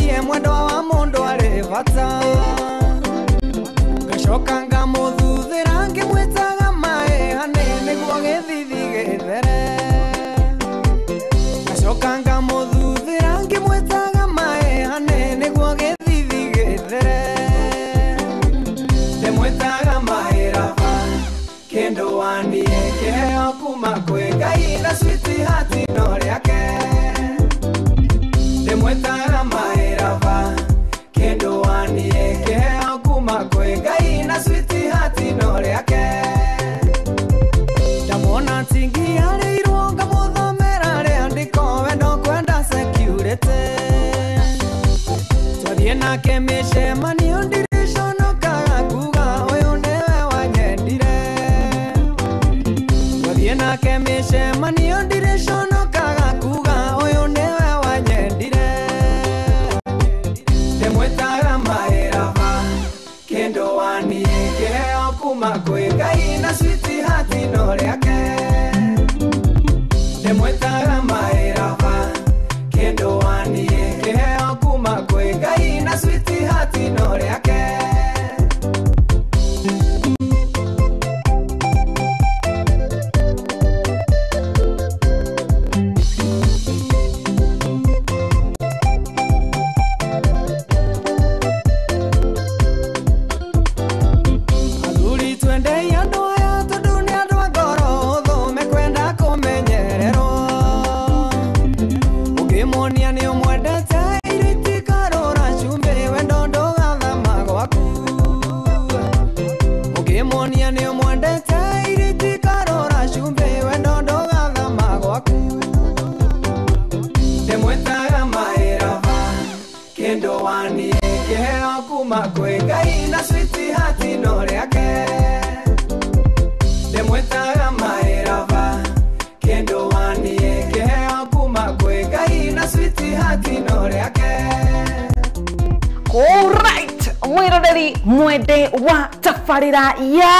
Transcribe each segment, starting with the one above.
Ngamũririkanagie mwendwa wa mũndũ arĩ bata. Ngacoka ngamũthuthĩra ngĩmwĩtaga maĩ hanĩ nĩguo gĩthithi gĩthere. Ngacoka ngamũthuthĩra ngĩmwĩtaga maĩ hanĩ nĩguo gĩthithi gĩthere. Ndĩmwĩtaga maĩ raba kĩndũ waniĩ kĩheo kuma kwĩ Ngai na sweetheart no rĩake. Ndĩmwĩtaga maĩ raba kĩndũ waniĩ kĩheo kuma kwĩ Ngai na sweetheart no rĩake. Ndamwona tingiarĩirwo ngamũthomera rĩandĩko wendo kwenda security. Twathiĩ nake mĩcemanio ndiriconokaga kuga ũyũ nĩwe wanyendire. Twathiĩ nake mĩcemanio ndiriconokaga kuga ũyũ nĩwe wanyendire. Ndĩmwĩtaga maĩ raba kĩndũ waniĩ kĩheo kuma kwĩ Ngai na sweetheart no rĩake. Ndĩmwĩtaga maĩ raba kĩndũ waniĩ kĩheo kuma kwĩ Ngai na sweetheart no rĩake. Athuri twendei andũ aya tondũ nĩ andũ a ngoro hũthũ mekwenda kũmenyererwo. Ũngĩmuonia nĩ ũmwendete irio itikarũra cumbĩ wendo ndũgathama gwaku. Ũngĩmuonia nĩ ũmwendete irio itikarũra cumbĩ wendo ndũgathama gwaku. Ndĩmwĩtaga maĩ raba kĩndũ waniĩ kĩheo kuma kwĩ Ngai na sweetheart no rĩake. Ndĩmwĩtaga maĩ raba kĩndũ waniĩ kĩheo kuma kwĩ Ngai na sweetheart no rĩake. Alright, mwiroreri mwende wa tabarĩra ya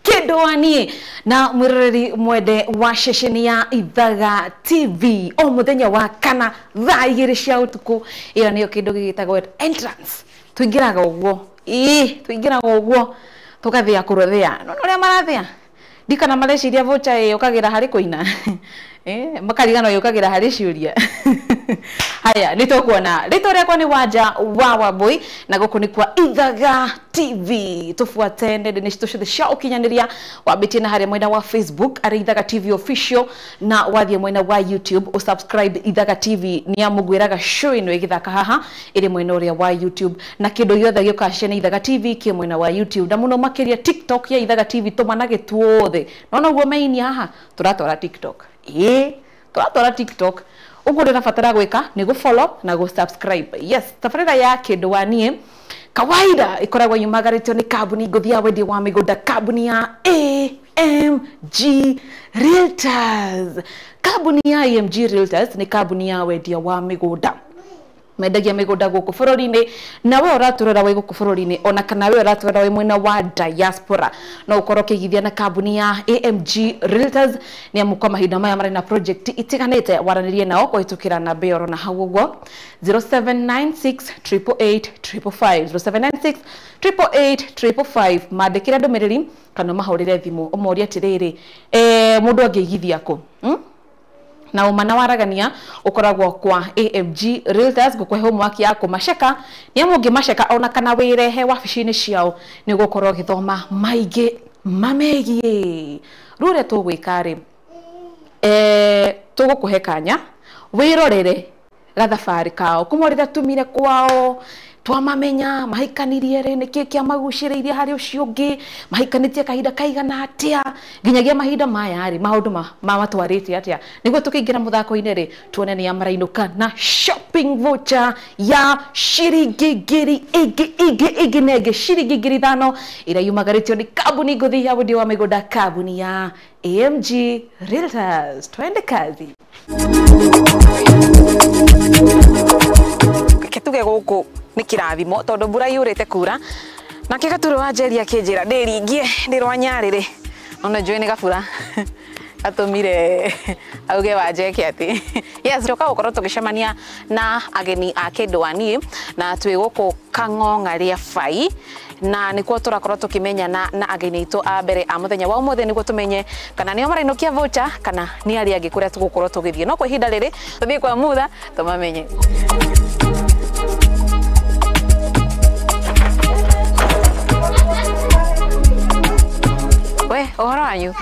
kĩndũ waniĩ na mwiroreri mwende wa ceceni ya Ithaga TV o mũthenya wa kana thaa 2 cia ũtukũ. Ĩyo nĩyo kĩndũ gĩgĩtagwo entrance. Tũingĩraga ũguo, ĩĩ tũingĩraga ũguo tũgathĩa kũrũthĩa. No ũrĩa marathĩa ndikana mareciria voucher ĩyũkagĩra harĩ kũina makariganwo yũkagĩra harĩ ciũria. Haya, nĩ tũkuona rĩtwa rĩakwa nĩ Wanja wa Wambui na gũkũ nĩ kwa Ithaga TV. Tũbuate nenda-inĩ citũ ciothe cia ũkinyanĩria, wambĩtie na harĩa mwena wa Facebook arĩ Ithaga TV official, na wathiĩ mwena wa YouTube ũsubscribe Ithaga TV nĩ amũgwĩraga show ĩno ĩgĩthaka haha ĩrĩ mwena ũrĩa wa YouTube, na kĩndũ gĩothe gĩũkaga ceceni Ithaga TV kĩ mwena wa YouTube, na mũno makĩria TikTok ya Ithaga TV tũmanage tuothe. Nona ũguo meinia haha tũratwara TikTok, ĩĩ tũratwara TikTok. Ũguo ndĩrabatara gwĩka nĩ gũ-follow na gũ-subscribe. Yes, tabarĩra ya kĩndũ wa niĩ kawaida ĩkoragwo yumagarĩtio nĩ kambuni ngũthi ya wendia wa mĩgũnda, kambuni ya AMG Realtors. Kambuni ya AMG Realtors nĩ kambuni ya wendia wa mĩgũnda, mendagia mĩgũnda gũkũ bũrũri-inĩ, na we ũratũrora wĩ gũkũ bũrũri-inĩ ona kana we ũratũrora wĩ mwena wa diaspora, no ũkorwo ũkĩigithia na kambuni ya AMG Realtors nĩ amu kwa mahinda maya marĩ na project itiganĩte. Waranĩrie nao kũhĩtũkĩra namba ĩyo ũrona hau ũguo 0796 888 555, 0796 888 555. Mandĩkĩre ndũmĩrĩri kana ũmahũrĩre thimũ ũmorie atĩrĩrĩ, mũndũ angĩigithia kũ? Na ũma na waragania ũkoragwo kwa AMG Realtors. Ngũkũhe homework ya kũmaceka nĩ amu ũngĩmaceka ona kana wĩrehe wabici-inĩ ciao nĩ ũgũkorwo ũgĩthoma maingĩ mamegiĩ. Rĩu ũrĩa tũgwĩka rĩ, tũgũkũhe kanya wĩrorere gathabarĩ kao kuma rĩrĩa tumire kwao twamamenya mahikanirie rĩ, nĩkĩ kĩamagucĩrĩirie harĩ ũcio ũngĩ, mahikanĩtie kahinda kaigana atĩa, nginyagia mahinda maya rĩ maũndũ mamatwarĩte atĩa, nĩguo tũkĩingĩra mũthako-inĩ rĩ tuone nĩa marainũka na shopping voucher ya ciringi ngiri ingĩ ingĩ ingĩ na ĩngĩ, ciringi 5,000 ĩrĩa yumagarĩtio nĩ kambuni ngũthi ya wendia wa mĩgũnda, kambuni ya AMG Realtors. Twende kazi. Reke tuge gũkũ nĩ kĩrathimo tondũ mbura yurĩte kura, nake Gaturu wa Njeri akĩnjĩra ndĩringie ndĩ rwa Nyarĩrĩ, no nĩ njũĩ nĩ gabura. Atumire auge wanjeke ati. Yes, tuka gukorwo tugicemania na ageni a kindu wani na twi guku Kang'ong'a ria Bai na nikuo turakorwo tukimenyana na ageni aitu a mbere a muthenya wa umuthi niguo tumenye kana nio marainukia voucher kana ni aria angi kuria tugukorwo tugithie no kwa ihinda riri tuthie kwa Mutha tumamenye. We, ũhoro wanyu?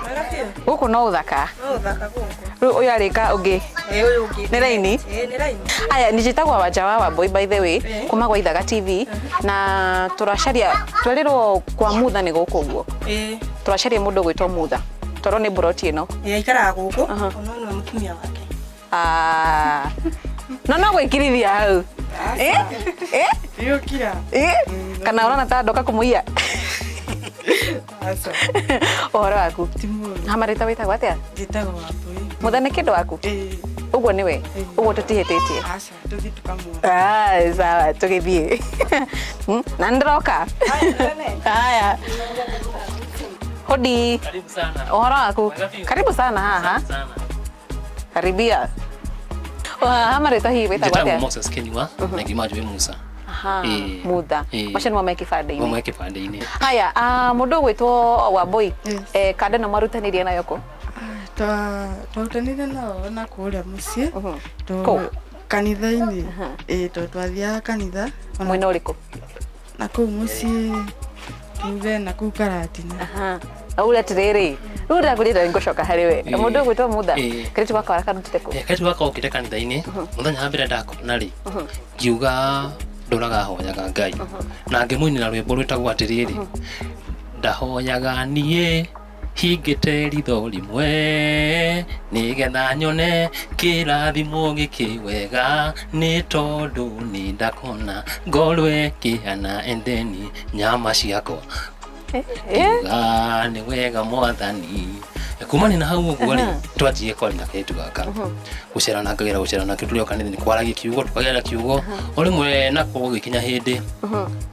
Gũkũ no ũthaka. No ũthaka gũkũ. Rĩu ũyũ arĩka ũngĩ. Ĩ ũyũ ũngĩ. Nĩ raini? Ĩ nĩ raini. Aya, nĩ njĩtagwo Wanja wa Wambui by the way, kuma gwa Ithaga TV na tũracaria twerirwo kwa Mutha nĩ gũkũ ũguo. Ĩ. Tũracaria mũndũ ũgwĩtwo Mutha. Toro nĩ mburoti ĩno. Ĩ aikaraga gũkũ. Ono nĩwe mũtumia wake. Ah. No no gwĩkirithia hau. Ĩ? Ĩ? Yũkira. Ĩ? Kana ũrona ta ndoka kũmũiya? Aca. Ũhoro waku? Ti mũũru. Ha marĩtwa wĩtagwo atĩa? Njĩtagwo Wambui. Mutha nĩ kĩndũ waku? Ĩ. Ũguo nĩwe? Ũguo tũtihĩtĩtie? Aca, tũthiĩ tũkamuone. Ah, sawa, tũgĩthiĩ. Na nĩndĩroka. Haya. Hodi. Karibu sana. Ũhoro waku? Karibu sana haha. Sana. Karibia. Ha marĩtwa hihi wĩtagwo Njĩtagwo atĩa? Moses Kenyua na ngima njũĩ Musa. Aha, Mutha. Macio nĩmo me kĩbandĩ-inĩ. Mamwe kĩbandĩ-inĩ. Haya, mũndũ ũgwĩtwo Wambui, kanda ĩno mwarutanĩirie nayo kũ? Twarutanĩire nao na kũrĩa mũciĩ. Kũ? Kanitha-inĩ. Ĩ tondũ twathiaga kanitha. Mwena ũrĩkũ? Na kũu mũciĩ tuge na kũu Karatina. Auga atĩrĩrĩ, rĩu ndĩrakwĩrire nĩngũcoka harĩ we. Mũndũ ũgwĩtwo Mutha, kairĩtu gaka karutĩte kũ? Kairĩtu gaka okĩte kanitha-inĩ, mũthenya wa mbere ndakona rĩ, ngiuga ndũraga hoyaga Ngai. Na ngĩmũinĩra rwĩmbo rwĩtagwo atĩrĩrĩ, ndahoyaga niĩ hingĩte ritho rĩmwe nĩgetha nyone kĩrathimo gĩkĩ wega nĩ tondũ nĩ ndakona ngorwo ĩkĩhana endeni nyama ciakwa. Ngiuga nĩ wega mwathani. Kumania na hau ũguo rĩ, twanjirie kwaria na kairĩtu gaka. Gũcerana ngagera gũcerana nakĩo tũrĩ o kanitha-inĩ, kwaragia kiugo, tũkagera kiugo. O rĩmwe nako gũgĩkinya hĩndĩ,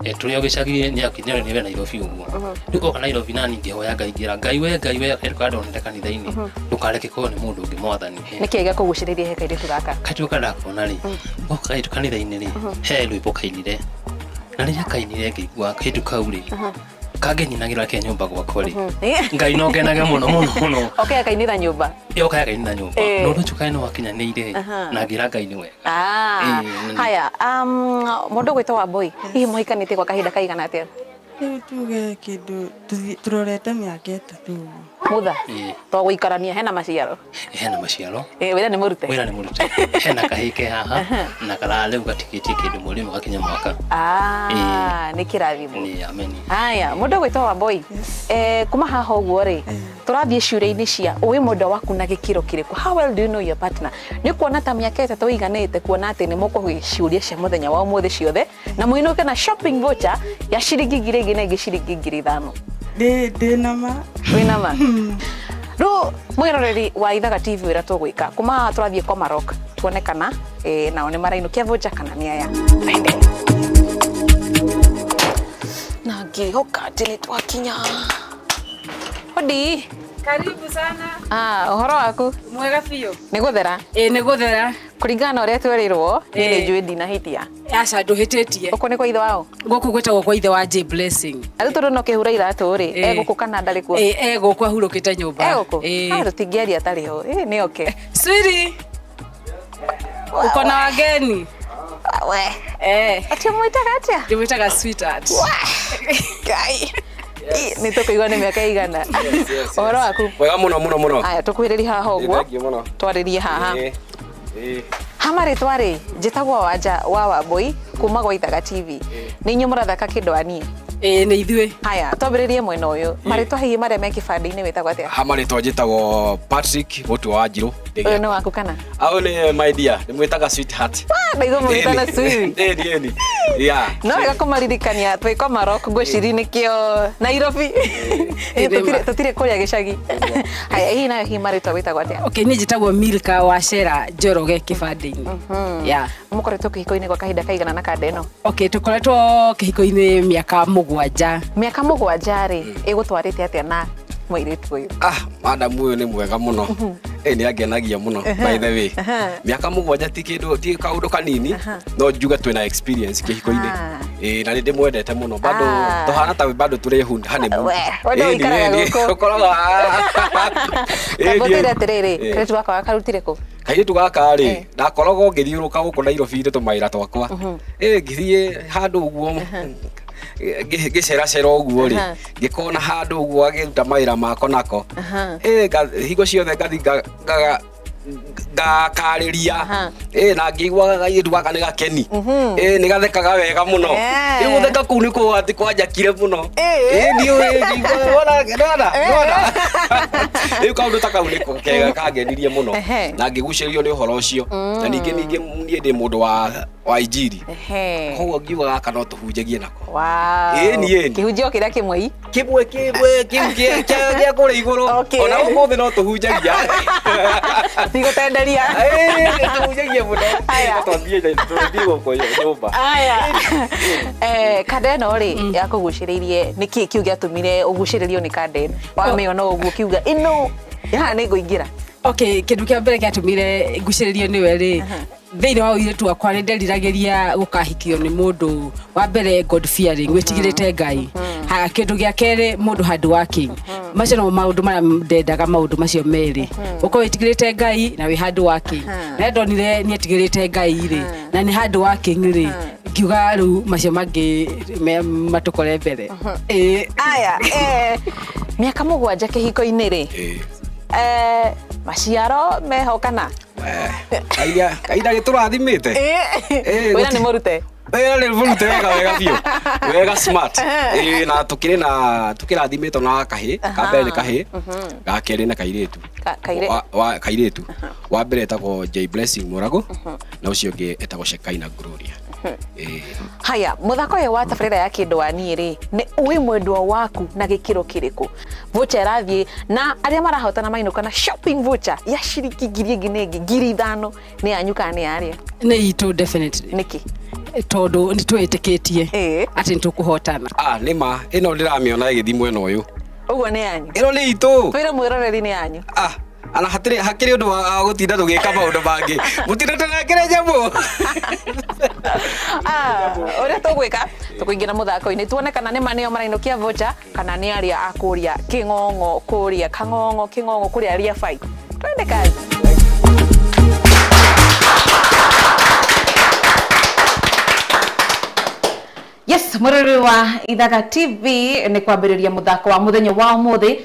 tũrĩ o gĩcagi-inĩ nĩakinyire nĩwe Nairobi ũguo. Rĩu oka Nairobi nani ngĩhoya Ngai ngĩra Ngai we Ngai we kairĩtu karĩa ndonete kanitha-inĩ, ndũkareke korwo nĩ mũndũ ũngĩ mwathani. Nĩkĩĩ gĩakũgucĩrĩria he kairĩtu gaka? Kairĩtu gaka ndakona rĩ, goka kairĩtu kanitha-inĩ rĩ, he rwĩmbo kainire. Na rĩrĩa kainire ngĩigua kairĩtu kau rĩ, kangenyinagĩra ke nyũmba gwakwa rĩ, Ngai no ngenage mũno mũno mũno. Oke akainĩra nyũmba. Ĩ oke akainĩra nyũmba. Na ũndũ ũcio kaĩ nĩwakinyanĩire na ngĩra Ngai nĩ wega. Haya, mũndũ ũgwĩtwo Wambui, hihi mũhikanĩtie gwa kahinda kaigana atĩa? Rĩu tuge kĩndũ tũrorete mĩaka 3 ũguo. Mutha, to gũikarania hena maciaro? Hena maciaro. Wĩra nĩ mũrute? Wĩra nĩ mũrute. Hena kahĩĩ ke haha na kara rĩu gatikĩtie kĩndũ mweri ũmwe gakinya mwaka. Nĩ kĩrathimo. Nĩ ameni. Haya, mũndũ ũgwĩtwo Wambui, kuma haha ũguo rĩ, tũrathiĩ ciũria-inĩ cia ũĩ mwendwa waku na gĩkĩro kĩrĩkũ? How well do you know your partner? Nĩ kuona ta mĩaka 3 ĩiganĩte kuona atĩ nĩ mũkũgĩa ciũria cia mũthenya wa ũmũthĩ ciothe na mũinũke na shopping voucher ya ciringi 2,000 na ĩngĩ ciringi 5,000. Ndĩ na ma. Wĩna ma? Rĩu mwĩroreri wa Ithaga TV wĩra tũgwĩka kuma haha tũrathiĩ kwa Marok tuone kana nao nĩ marainũkia voucher kana nĩ aya. Twende. Na ngĩhoka atĩ nĩ twakinya. Hodi. Karibu sana. Ũhoro waku? Mwega biũ. Nĩ gũthera? Ĩ nĩ gũthera. Kũringana na ũrĩa twerirwo, niĩ nĩ njũĩ ndinahĩtia. Aca ndũhĩtĩtie. Gũkũ nĩ kwa ithe wao? Gũkũ gwĩtagwo kwa ithe wa J Blessing. Na rĩu tondũ no kĩhura iratũ rĩ, e gũkũ kana ndarĩ kuo? Ĩ e gũkũ ahurũkĩte nyũmba. E gũkũ? Tũtingĩaria atarĩ ho. Ĩ nĩ oke. Sweetie. Uko na wageni? We. Atĩ ũmwĩtaga atĩa? Ndĩmwĩtaga sweetheart. Ngai. Nĩ tũkũigua nĩ mĩaka ĩigana. Ũhoro waku? Wega mũno mũno mũno. Aya tũkuhĩrĩrie haha ũguo. Twarĩrie haha. Ha marĩtwa rĩ, njĩtagwo Wanja wa Wambui kuma gwa Ithaga TV. Nĩ inyuĩ mũrathaka kĩndũ anie? Ĩ nĩ ithuĩ. Haya, twambĩrĩrie mwena ũyũ. Marĩtwa hihi marĩa me kĩbandĩ-inĩ wĩtagwo atĩa? Ha marĩtwa njĩtagwo Patrick Mũtua wa Njirũ. Ũyũ nĩ waku kana? Ũyũ nĩ my dear, ndĩmwĩtaga sweetheart. Ndaigua mũgĩtana sweetie. Ĩni ĩni. Yeah. No wega kũmaririkania twĩ kwa Marok ngwĩciria nĩkĩo Nairobi. Tũtirĩ kũrĩa gĩcagi. Haya, hihi nayo hihi marĩtwa wĩtagwo atĩa? Okay, niĩ njĩtagwo Milka Wacera Njoroge kĩbandĩ-inĩ. Yeah. Mũkoretwo kĩhiko-inĩ gwa kahinda kaigana na kanda ĩno? Okay, tũkoretwo kĩhiko-inĩ mĩaka 7. Mĩaka 7 rĩ, ĩgũtwarĩte atĩa na Mũirĩtu ũyũ. Ah, madam ũyũ nĩ mwega mũno. Nĩ angenagia mũno by the way. Mĩaka 7 ti kĩndũ ti kaũndũ kanini no njuge twĩna experience kĩhiko-inĩ. Na nĩ ndĩmwendete mũno bado tũhana ta bado tũrĩ honeymoon. We ũikaraga gũkũ. Ũkoraga. Tambũtĩre atĩrĩrĩ, kairĩtu gaka wakarutire kũ? Kairĩtu gaka rĩ, ndakoragwo ngĩthiũrũrũka gũkũ Nairobi-inĩ tũmawĩra twakwa. Ngĩthiĩ handũ ũguo ngĩceracera ũguo rĩ, ngĩkona handũ ũguo agĩruta mawĩra mako nako. Hingo ciothe ngathi ngakarĩria. Na ngĩiguaga kairĩtu gaka nĩ gakeni. Nĩ gathekaga wega mũno. Rĩu gũtheka kũu nĩkuo atĩ kwanjakire mũno. Ndiũĩ ngĩigua wona ndona. Rĩu kaũndũ ta kau nĩko kega kangenirie mũno. Na ngĩgucĩrĩrio nĩ ũhoro ũcio. Na ningĩ niĩ ndĩ mũndũ wa injiri. Koguo ngiuga gaka no tũhunjagie nako. Wow. Kĩhunjio kĩrĩa kĩmwe i? Kĩmwe kĩu kĩa kũrĩa igũrũ. Ona ũmũthĩ no tũhunjagia. Tigũtenderia. Tũhunjagia mũno. Twathiĩ gũkũ nyũmba. Aya. Kanda ĩno rĩ yakũgucĩrĩirie nĩkĩ kĩu gĩatũmire ũgucĩrĩrio nĩ kanda ĩno? Wamĩona ũguo ũkiuga ĩno haha nĩ ngũingĩra. Okay, kĩndũ kĩa mbere gĩatũmire ngucĩrĩrio nĩwe rĩ, thĩinĩ wa ũirĩtu wakwa nĩ nderiragĩria gũkahikio nĩ mũndũ wa mbere God fearing, wĩtigĩrĩte Ngai. Kĩndũ gĩa kerĩ mũndũ hard working. Macio no maũndũ marĩa ndendaga, maũndũ macio merĩ. Ũkorwo wĩtigĩrĩte Ngai na wĩ hard working. Na ndonire nĩ etigĩrĩte Ngai rĩ, na nĩ hard working rĩ, ngiuga rĩu macio mangĩ matũkore mbere. Aya, mĩaka 7 kĩhiko-inĩ rĩ, maciaro meho kana? Kaida gĩtũrathimĩte. Wĩra nĩ mũrute? Wĩra nĩ mũrute wega wega biũ. Wega smart. Na tũkĩrĩ na tũkĩrathimĩtwo na kahĩ, ka mbere nĩ kahĩ, ga kerĩ na kairĩtu. Kairĩtu. Wa mbere etagwo J Blessing Mũrago, na ũcio ũngĩ etagwo Shekaina Gloria. Haya, mũthako ũyũ wa tabarĩra ya kĩndũ wa niĩ rĩ, nĩ ũĩ mwendwa waku na gĩkĩro kĩrĩkũ? Voucher ĩrathiĩ na arĩa marahotana mainũka na shopping voucher ya ciringi 1,000 5,000 nĩ yanyu kana nĩ ya arĩa? Nĩ itũ definitely. Nĩkĩ? Tondũ nĩ twĩtĩkĩtie atĩ nĩ tũkũhotana. Nĩ ma, ĩno ndĩramĩona ĩgĩthiĩ mwena ũyũ. Ũguo nĩ yanyu? Ĩno nĩ itũ. Twĩre mwĩroreri nĩ yanyu. Ana hakĩrĩ ũndũ wa gũtinda tũgĩka maũndũ mangĩ. Mũtinda tũnengere nyamũ. Ũrĩa tũgwĩka, tũkũingĩra mũthako-inĩ tuone kana nĩ ma nĩo marainũkia voucher kana nĩ arĩa a kũrĩa kĩng'ong'o, kũrĩa kang'ong'o, kĩng'ong'o kũrĩa Ria Bai. Twende kazi. Yes, mũrori wa Ithaga TV nĩ kwambĩrĩria mũthako wa mũthenya wa ũmũthĩ.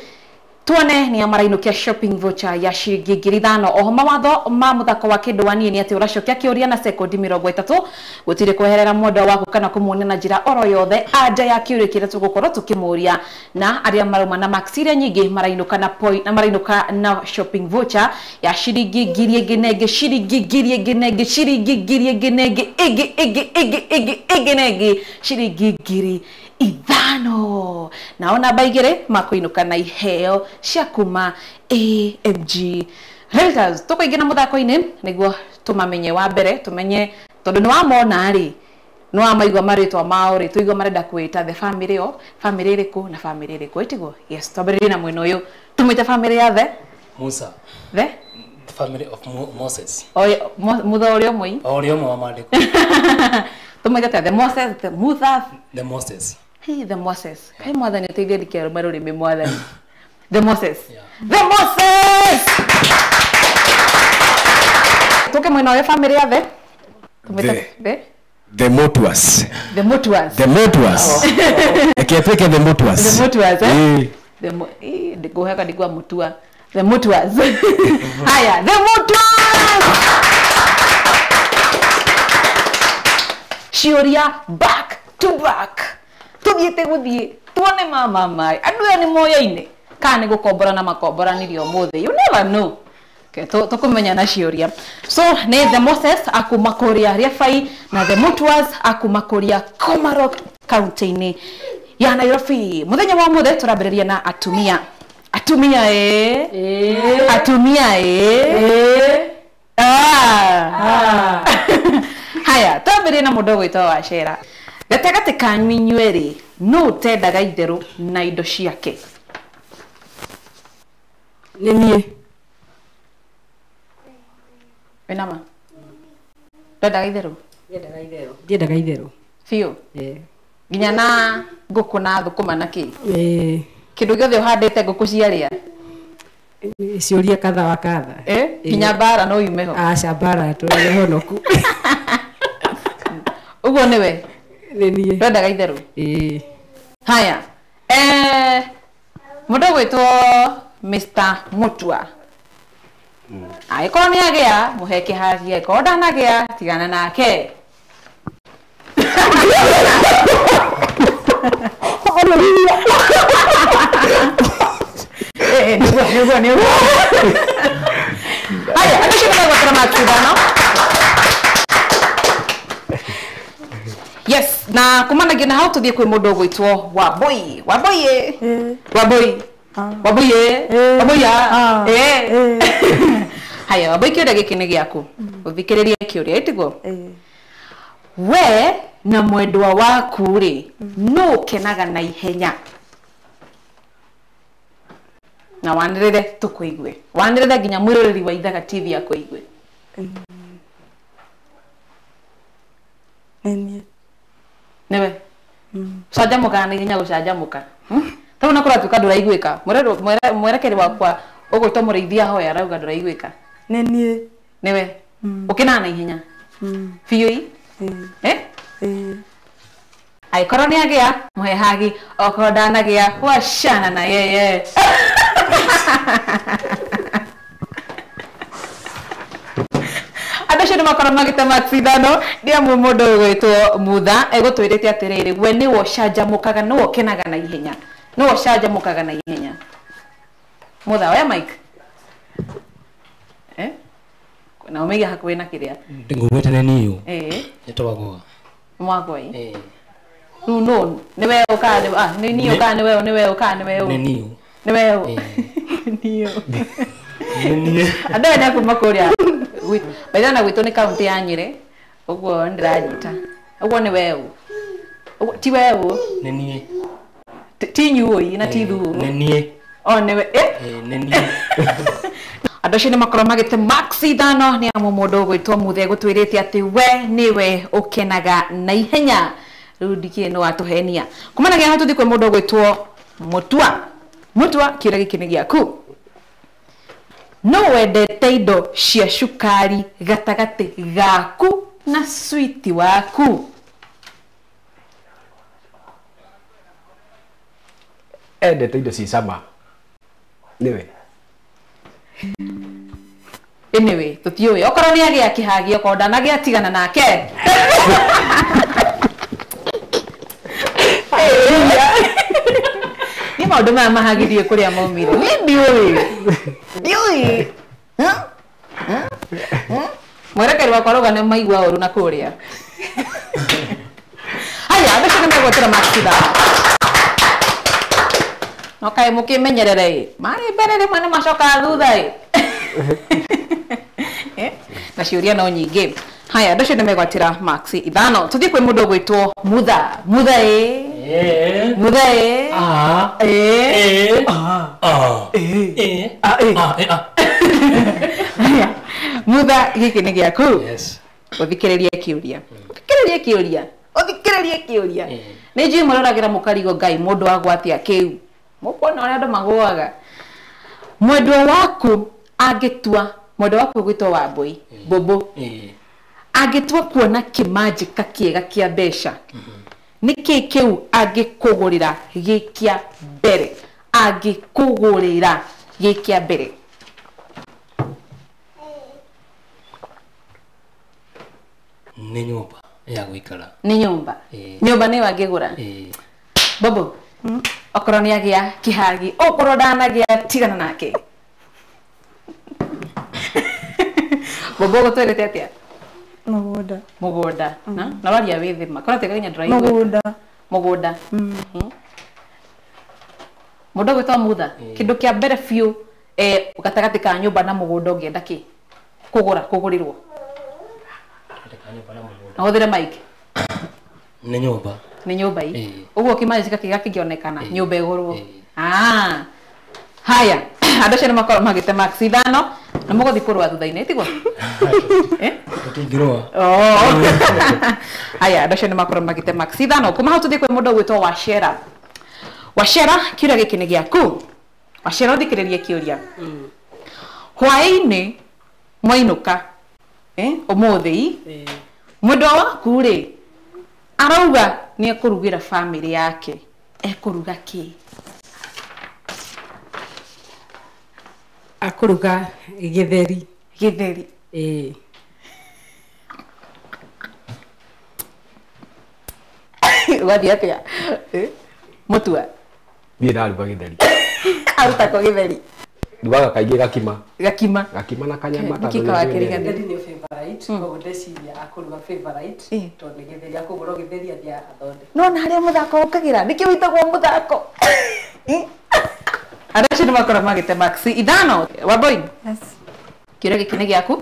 Tuone ni amarainũkia shopping voucher ya ciringi 5,000. Oho mawatho ma mũthako wa kĩndũ wa niĩ nĩ atĩ ũracokia kĩũria na sekondi 30, gũtirĩ kweherera mwendwa waku kana kũmuonia na njĩra oro yothe anja ya kĩũria kĩrĩa tũgũkorwo tũkĩmũria. Na arĩa marauma na marks iria nyingĩ marainũka na point, na marainũka na shopping voucher ya ciringi 1,000, ciringi 1,000, ciringi 1,000, ĩngĩ ĩngĩ ĩngĩ ĩngĩ ĩngĩ na ĩngĩ ciringi 5,000. Nao namba 2 makũinũka na iheo cia kuma AMG Realtors. Tũkũingĩra mũthako-inĩ nĩguo tũmamenye wa mbere, tũmenye tondũ nĩ wamona rĩ, nĩ wamaigua marĩtwa mao rĩ, tũigua marenda kwĩta the family o family ĩrĩkũ na family ĩrĩkũ, ĩtiguo? Yes, twambĩrĩrie na mwena ũyũ. Tũmwĩte family ya the Musa. The The family of Moses. Mutha ũrĩa ũmwe. O ũrĩa ũmwe wa maandĩko. Tũmwĩte the Moses, the Mutha. The Moses. Hey, the Moses. Kai mwathani ũteithie ndikerume rũrĩmĩ mwathani. The Moses. The Moses. Tuke mwena ũyũ family ya the? The The Motuas. The Motuas. The Motuas. Ekiatweke the Motuas. The Motuas, eh? The ndikuheka ndikuwa Mutua. The Motuas. Haya, the Motuas. Ciũria back to back. Tuthiĩte gũthiĩ tuone mama mai andũ aya nĩ moyaine kana nĩ gũkombora na makomboranirie ũmũthĩ, you never know. Okay, tũkũmenya na ciũria. So nĩ the Moses akuma kũrĩa Riabai na the Mutuas akuma kũrĩa Komarok kaunti-inĩ ya Nairobi. Mũthenya wa ũmũthĩ tũrambĩrĩria na atumia. Atumia atumia Haya, twambĩrĩrie na mũndũ ũgwĩtwo Wacera. Gatagatĩ kanyu inyuerĩ, nũ ũtendaga itherũ na indo ciake? Nĩ niĩ. Wĩna ma? Ndwendaga itherũ? Ndiendaga itherũ. Ndiendaga itherũ. Biũ? Ĩĩ. Nginya na ngũkũ na thũkũma na kĩ? Ĩĩ. Kĩndũ gĩothe ũhandĩte ngũkũ ciarĩa? Ciũria kadha wa kadha. Nginya mbara no yume ho? Aca mbara tũrĩ honoku. Ũguo nĩwe? Nĩ niĩ. Ndwendaga itherũ? Ĩĩ. Haya. Mũndũ ũgwĩtwo Mr. Mutua. Angĩkorwo nĩ agĩa mũhe kĩhagia, angĩkorwo ndanagĩa tigana nake. Nĩguo nĩguo. Haya, andũ acio nĩmegwatĩra marks ithano. Yes, na kumanagia na hau tũthiĩ kwĩ mũndũ ũgwĩtwo Wambui. Wambui ĩ? Wambui. Wambui ĩ? Wambui a? Ĩ. Haya, Wambui kĩũria gĩkĩ nĩ gĩaku. Ũthikĩrĩrie kĩũria, ĩtiguo? We na mwendwa waku rĩ, nũ ũkenaga na ihenya? Na wanĩrĩre tũkũigue. Wanĩrĩre nginya mwĩroreri wa Ithaga TV akũigue. Nĩ niĩ. Nĩwe? Ũcanjamũkaga na ihenya gũcanjamũka. Tau na kũratuĩka ndũraiguĩka. Mwerekeri wakwa ũgwĩtwo mũrĩithi ahoya arauga ndũraiguĩka. Nĩ niĩ. Nĩwe? Ũkenaga na ihenya? Biũ ĩ? Ĩĩ. Angĩkorwo nĩ agĩa mũhe hagi, okorwo ndanagĩa wacana na yeye. Andũ acio nĩmakorwo magĩte marks ithano nĩ amu mũndũ ũgwĩtwo Mutha egũtwĩrĩte atĩrĩrĩ, we nĩwe ũcanjamũkaga, nĩwe ũkenaga na ihenya. Nĩwe ũcanjamũkaga na ihenya. Mutha, oya mic. Na ũmĩige hakuhĩ na kĩrĩa. Ngũgwĩte nĩ niĩ. Ĩĩ. Nĩtwagũa. Mwagũa ĩ? Ĩĩ. Rĩu nũ? Nĩwe ũ kana nĩ niĩ ũ kana nĩwe ũ, nĩwe ũ kana nĩwe ũ? Nĩ niĩ. Nĩwe ũ? Niĩ. Nĩ niĩ. Andũ aya nĩ a kuma kũrĩa. Baithana gwitũ nĩ kaũntĩ ya Nyĩrĩ, ũguo nĩndĩranyita. Ũguo nĩwe ũ? Ti we ũ? Nĩ niĩ. Ti nyuoi na ti thuru. Nĩ niĩ. O nĩwe Nĩ niĩ. Andũ acio nĩmakorwo magĩte marks ithano nĩ amu mũndũ ũgwĩtwo Muthe egũtwĩrĩte atĩ we nĩwe ũkenaga na ihenya. Rĩu ndikĩũĩ nĩ watũhenia. Kumanagia hau tũthiĩ kwĩ mũndũ ũgwĩtwo Mutua. Mutua, kĩũria gĩkĩ nĩ gĩaku. No wendete indo cia cukari gatagatĩ gaku na switi waku? Endete indo ci cama. Nĩwe. Anyway, tũtiũĩ. Okorwo nĩ agĩa kĩhagi, okorwo ndanagĩa tigana nake. Nĩ maũndũ maya mahagithie kũrĩa maumire. Niĩ ndiũĩ. Ndiũĩ. Mwerekeri wakwa arauga nĩ maigua ũru na kũrĩa. Haya, andũ acio nĩmegwetera marks ithano. No kaĩ mũkĩmenyerere ĩ. Marĩ mbere rĩmwe nĩ macokaga thutha ĩ. Na ciũria no nyingĩ. Haya, andũ acio nĩmegwatĩra marks ithano. Tũthiĩ kwĩ mũndũ ũgwĩtwo Mutha. Mutha ĩ? Mutha ĩ? Ĩ. Haya, Mutha, gĩkĩ nĩ gĩaku. Ũthikĩrĩrie kĩũria. Ũthikĩrĩrie kĩũria. Ũthikĩrĩrie kĩũria. Nĩ njũĩ mũroragĩra mũkarigo Ngai mũndũ agwatia kĩu. Mũkuona ũrĩa andũ magũaga. Mwendwa waku angĩtua, mwendwa waku ũgwĩtwo Wambui, Mbũmbũ. Angĩtua kuona kĩmanjĩka kĩega kĩa mbeca, nĩkĩ kĩu angĩkũgũrĩra gĩ kĩa mbere? Angĩkũgũrĩra gĩ kĩa mbere. Nĩ nyũmba ya gũikara. Nĩ nyũmba? Nyũmba nĩyo angĩgũra? Bobo, okorwo nĩ agĩa kĩhagi, okorwo ndanagĩa tigana nake. Bobo ũgũtwĩrĩte atĩa? Mũgũnda. Mũgũnda. Na waria wĩ thĩ ma. Kũratuĩka nginya ndũraigua. Mũgũnda. Mũgũnda. Mũndũ ũgwĩtwo Mutha, kĩndũ kĩa mbere biũ gatagatĩ ka nyũmba na mũgũnda ũngĩenda kĩ? Kũgũra, kũgũrĩrwo. Na ũhũthĩre mic. Nĩ nyũmba. Nĩ nyũmba ĩ. Ũguo kĩmanjĩka kĩga kĩngĩonekana, nyũmba ĩgũrwo. Haya. Andũ acio nĩ makorwo magĩte max 5 na mũgũthiĩ kũrũa thutha-inĩ tiguo? Tũtingĩrũa. Aya andũ acio nĩ makorwo magĩte max 5 kuma hau tũthiĩ kwĩ mũndũ ũgwĩtwo Wacera. Wacera kĩũria gĩkĩ nĩ gĩaku. Wacera ũthikĩrĩrie kĩũria. Hwaĩ-inĩ mwainũka ũmũthĩ mwendwa waku rĩ arauga nĩ ekũrugĩra family yake, ekũruga kĩ? Akũruga gĩtheri. Gĩtheri. Ĩĩ. Ũgathiĩ atĩa? Mũtua. Niĩ ndaruga gĩtheri. Aruta ko gĩtheri? Ndugaga kaingĩ gakima. Gakima. Gakima na kanyama. Nĩkĩ kawakĩrigania? Gĩtheri nĩ favorite, koguo ndeciria akũruga favorite tondũ nĩ gĩtheri akũgũra gĩtheri athiĩ athondeke. Nona harĩa mũthako ũkagĩra, nĩkĩo wĩtagwo mũthako. Andũ acio nĩ makorwo magĩte max 5. Wambui. Yes. Kĩũria gĩkĩ nĩ gĩaku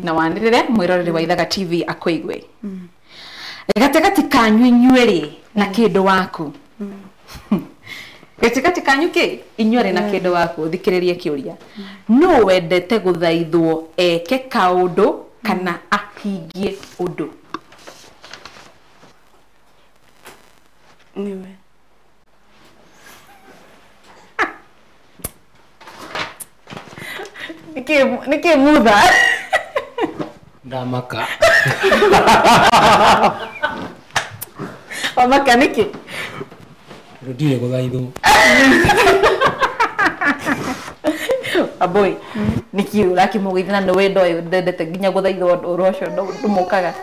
na wanĩrĩre mwĩroreri wa Ithaga TV akũigue. Gatagatĩ kanyu inyuerĩ na kĩndũ waku. Gatagatĩ kanyu kĩ inyuerĩ na kĩndũ waku, thikĩrĩrie kĩũria. Nũ wendete gũthaithwo eke kaũndũ kana ahingie ũndũ? Niwe. Nĩkĩ mutha? Ndamaka. Wamaka nĩkĩ? Ndirĩ gũthaithwo. Aboi, nĩkĩ ũrakĩmũgeithia na nĩ wendo ũyũ ndendete nginya gũthaithwo ũndũ ũcio ndũmũkaga?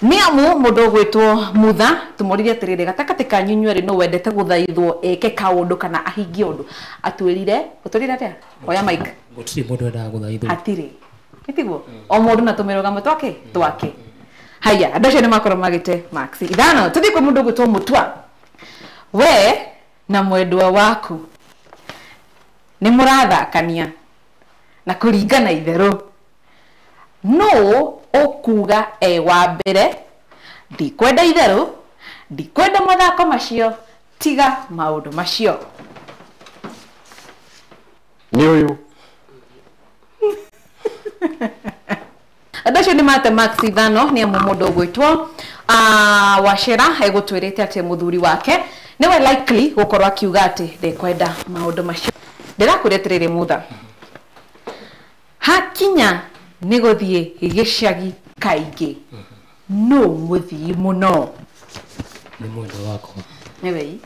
Nĩ amu mũndũ ũgwĩtwo Mutha tũmũririe atĩrĩrĩ gatagatĩ kanyu inyuerĩ nũ wendete gũthaithwo eke kaũndũ kana ahingie ũndũ, atwĩrire ũtwĩrire atĩa? Oya mic. Gũtirĩ mũndũ wendaga gũthaithwo. Hatirĩ. Nĩtiguo? O mũndũ na tũmĩrũgamo twake twake. Haya, andũ acio nĩ makorwo magĩte max 5. Tũthiĩ kwĩ mũndũ ũgwĩtwo Mũtua. We na mwendwa waku nĩ mũrathakania na kũringana itherũ, nũ ũkuga e wa mbere ndikwenda itherũ, ndikwenda mathako macio, tiga maũndũ macio? Nĩ ũyũ. Andũ acio nĩ mate max 5 nĩ amu mũndũ ũgwĩtwo Wacera egũtwĩrĩte atĩ mũthuri wake nĩwe likely gũkorwo akiuga atĩ ndekwenda maũndũ macio. Ndĩrakwĩra atĩrĩrĩ Mutha, hakinya nĩ gũthiĩ gĩcagi kaingĩ, nũ mũthii mũno? Nĩ mwendwa wakwa. Nĩwe?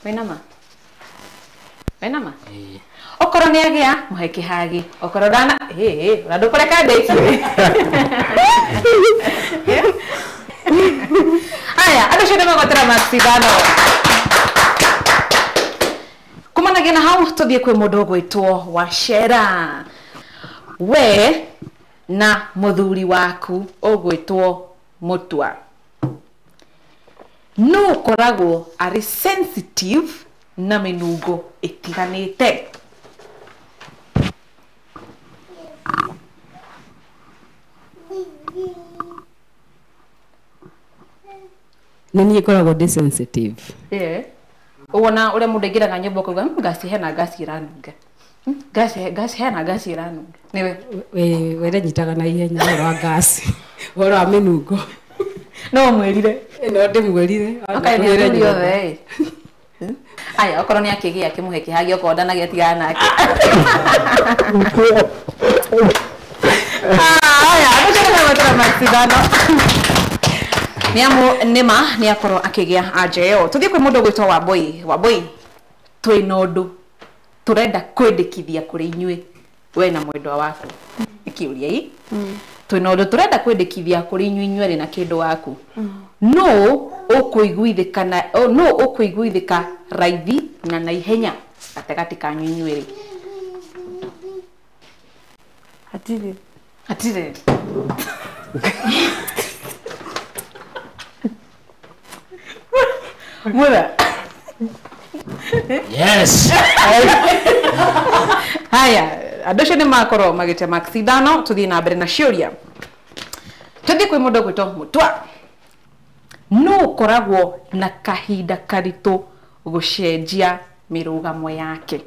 Wĩna ma? Wĩna ma? Okorwo nĩ agĩa mũhe kĩhagi, okorwo ndana ona ndũkũreka ndĩkie. Aya, andũ acio nĩ magwatĩra max 5. Kumanagia na hau tũthiĩ kwĩ mũndũ ũgwĩtwo Wacera. We na mũthuri waku ũgwĩtwo Mũtua, nũ ũkoragwo arĩ sensitive na mĩnungo ĩtiganĩte? Nĩ niĩ ngoragwo ndĩ sensitive. Ũwona ũrĩa mũndũ aingĩraga nyũmba ũkauga ngasi hena ngasi ĩranunga. Ngasi hena ngasi ĩranunga. Nĩwe? We nyitaga na ihenya ũhoro wa ngasi, ũhoro wa mĩnungo. No ũmwĩrire? No ndĩmwĩrire. Okorwo nĩ athuri othe ĩ. Aya, okorwo nĩ akĩgĩa akĩmũhe kĩhagi, okorwo ndanagĩa tigana nake. Aya, andũ acio nĩ magwetera max 5. Nĩ amu nĩma nĩ akorwo akĩgĩa anja ĩyo. Tũthiĩ kwĩ mũndũ ũgwĩtwo Wambui. Wambui, twĩna ũndũ tũrenda kwĩndĩkithia kũrĩ inyuĩ we na mwendwa waku. Nĩ kĩũria ĩ? Twĩna ũndũ tũrenda kwĩndĩkithia kũrĩ inyuĩ inyuerĩ na kĩndũ waku. Nũ ũkũiguithĩka na nũ ũkũiguithĩka raithi na naihenya gatagatĩ kanyu inyuerĩ? Hatirĩ. Hatirĩ. Mutha. Yes. Haya, andũ acio nĩ makorwo magĩte max 5. Tũthiĩ na mbere na ciũria. Tũthiĩ kwĩ mũndũ ũgwĩtwo Mũtua. No ũkoragwo na kahinda karitũ gũcenjia mĩrũgamo yake?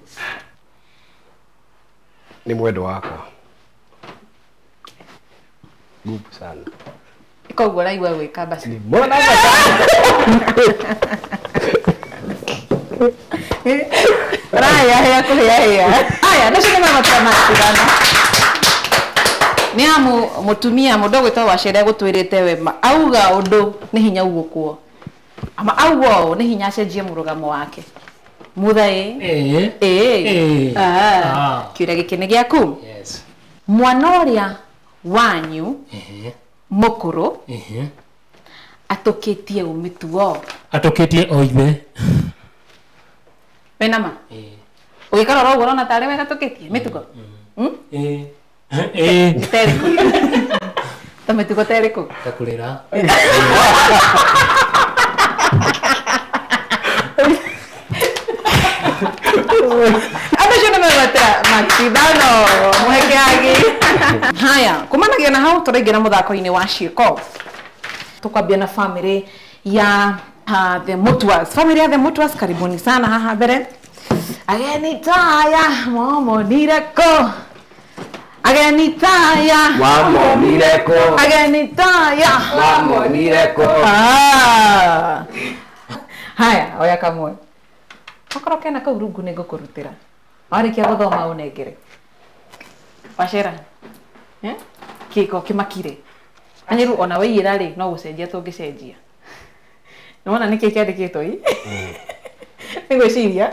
Nĩ mwendo wakwa. Ngumu sana. Koguo ũraigua gwĩka basi. Mbona Raya hea kũhĩa hĩa. Aya, nacio nĩ mamatara matigana. Nĩ amu mũtumia mũndũ ũgwĩtwo Wacere gũtwĩrĩte wema auga ũndũ nĩ hinya ugũkwo. Ama auga ũũ nĩ hinya acenjie mũrũgamo wake. Muthai. Ĩĩ. Ah. Kĩũria gĩkĩ nĩ gĩaku. Yes. Mwana ũrĩa wanyu mũkũrũ atũkĩtie ũ mĩtugo? Atũkĩtie o ithe. Wĩna ma? Ũgĩkarora ũguo ũrona tarĩ we gatũkĩtie mĩtugo? Ĩĩ. Terĩkũ? Ta mĩtugo terĩkũ? Ta kũrĩra. Andũ acio nĩ megwetera matithano mũhe kĩhagi. Haya, kumanagia na hau tũraingĩra mũthako-inĩ wa ciĩko. Tũkwambia na family ya the Mutuas. Family ya the Mutuas, karibuni sana haha mbere. Ageni taya mwamonire kũ? Ageni taya Mwamonire kũ? Ageni taya Mwamonire kũ? Ah. Haya, oya kamwe. Okorwo kena kau rungu nĩ ngũkũrutĩra. Warĩkia gũthoma ũnengere. Wacera. Kĩko kĩmakire. Anyeru ona waiyĩra rĩ no gũcenjia tũngĩcenjia. Nĩwona nĩkĩ kĩandĩkĩtwo ĩ? Nĩ gwĩciria.